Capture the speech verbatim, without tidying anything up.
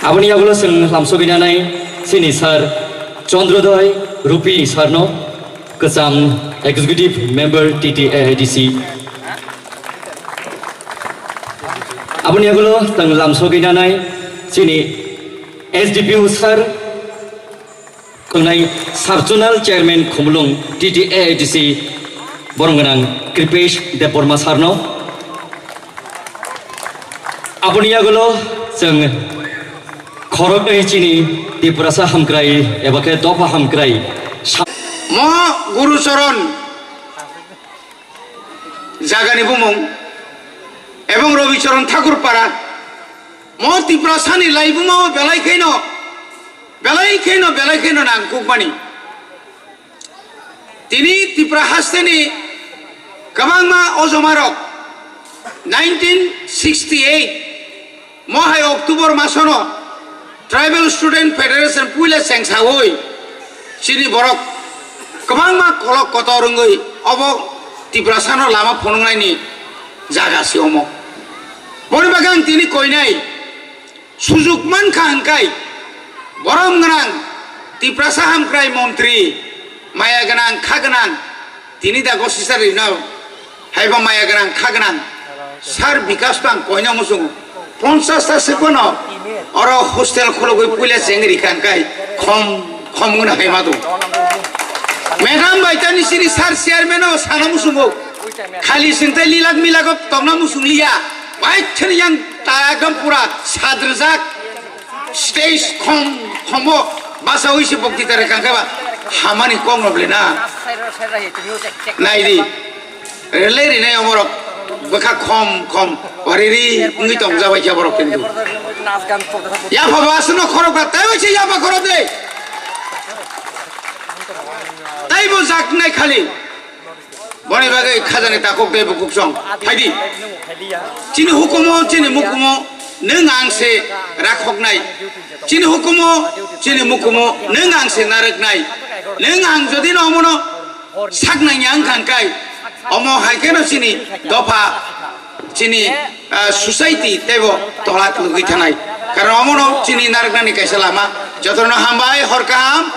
Aboni yagulo chwng lamsogwi nanai chini sir Chandrodoi Rupi sir no, kwcham executive member T T A I D C. Aboni yagulo chwng lamsogwi nanai chini S D P O sir, tongnai sub zonal chairman Khumulwng T T A I D C borom gwnang Kripesh Debbarma sir no. Aboni yagulo chwng khoroknwi chini Tiprasa hamkrai eba khe dopha hamkrai sa- Mo Guru Charan jagani bumung ebong Rabi Charan Thakur para mo Tiprasani laibuma o belai kheno, belai kheno, belai kheno nangkukmani. Tini Tipra hasteni kwbangma ojomarok nineteen sixty-eight mohai October masono Tribal Student Federation puila chengsawi chini borok kwbangma kolok kotor wngwi obo Tiprasano lama phunuknaini jaga si omo. Boni bagwi ang tini koinai. Sujuk mankha hwnkhe borom gwnang Tiprasa hamkrai montri, maya gwnang, kha gwnang, tini da gosisa rino haiba maya gwnang, kha gwnang, sir Bikas bang koina muchungo ponchas ta se kono oro hostel khulugwi puila chengri kha hwnkhe khom khom gwnang hai ma do. Madam bai tani sini sir chairman o sana muchungo khali singte lilak milak o tongna muchung liya. Bai thani yang ta ekdom pura sadrjak. Stage khom khomo basa ui se bokti tare kangkhe ba hamani kok no ble na. Nai di. Rele ri nai omorok bwkha khom khom wariri ungwi tong jabai khe borok kintu. Yapha ba asno khorok ba tai bai se yapha khorok de. Tai bo jak nai khali. Boni bagwi khajani takhuk de bukuk song. Phaidi. Chini hukumo, chini mukumo, nwng ang se rakhoknai. Chini hukumo, chini mukumo, nwng ang se narwknai. Nwng ang jodi no omono sak nangya wngkha hwnkhe, omo hai kheno chini dopha, chini, ah, society teibo tola kwlwgwi thanai. Karon omono chini narwknani kaisa lama. Jotono hambai, hor kaham.